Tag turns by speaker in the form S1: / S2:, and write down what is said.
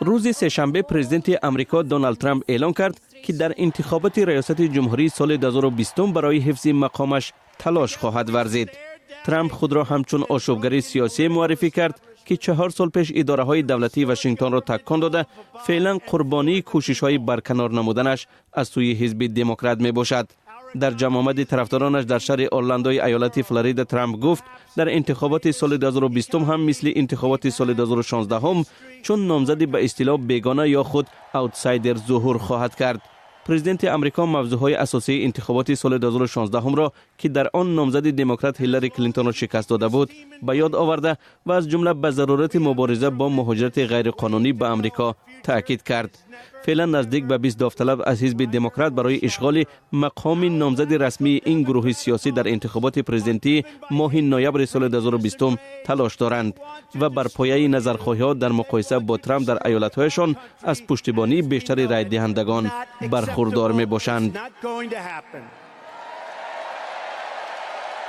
S1: Рӯзи сешанбе президенти Амрико Доналд Трамп эълон кард, ки дар интихоботи раёсати ҷумҳурии соли 2020 барои ҳифзи мақомаш талош хоҳад варзид. Трамп худро ҳамчун ошӯбгари сиёсӣ муаррифӣ кард, ки 4 сол пеш идораҳои давлатии Вашингтонро такон дода, феълан қурбонии кӯшишҳои барканор намуданаш аз сӯи ҳизби Демократ мебошад. Дар ҷамъомади тарафдоронаш дар шаҳри Орландои иёлати Флорида Трамп гуфт, дар интихоботи соли 2020 ҳам мисли интихоботи соли 2016 чун номзади ба истилоҳ бегона ё худ аутсайдер зуҳур хоҳад кард. Президенти Амрико мавзӯъҳои асосии интихоботи соли 2016-ро, ки дар он номзади демократ Ҳиллари Клинтонро шикаст дода буд, ба ёд оварда ва аз ҷумла ба зарурати мубориза бо муҳоҷирати ғайриқонунӣ ба Амрико таъкид кард. Феълан наздик ба 20 довталаб аз ҳизби Демократ барои ишғоли мақоми номзади расмии ин гурӯҳи сиёсӣ дар интихоботи президентии моҳи ноябри соли 2020 талош доранд ва бар пояи назархоҳиҳо дар муқоиса бо Трамп дар иёлатҳояшон аз пуштибонии бештари райдиҳандагон бархурдор мебошанд.
S2: Not going to happen.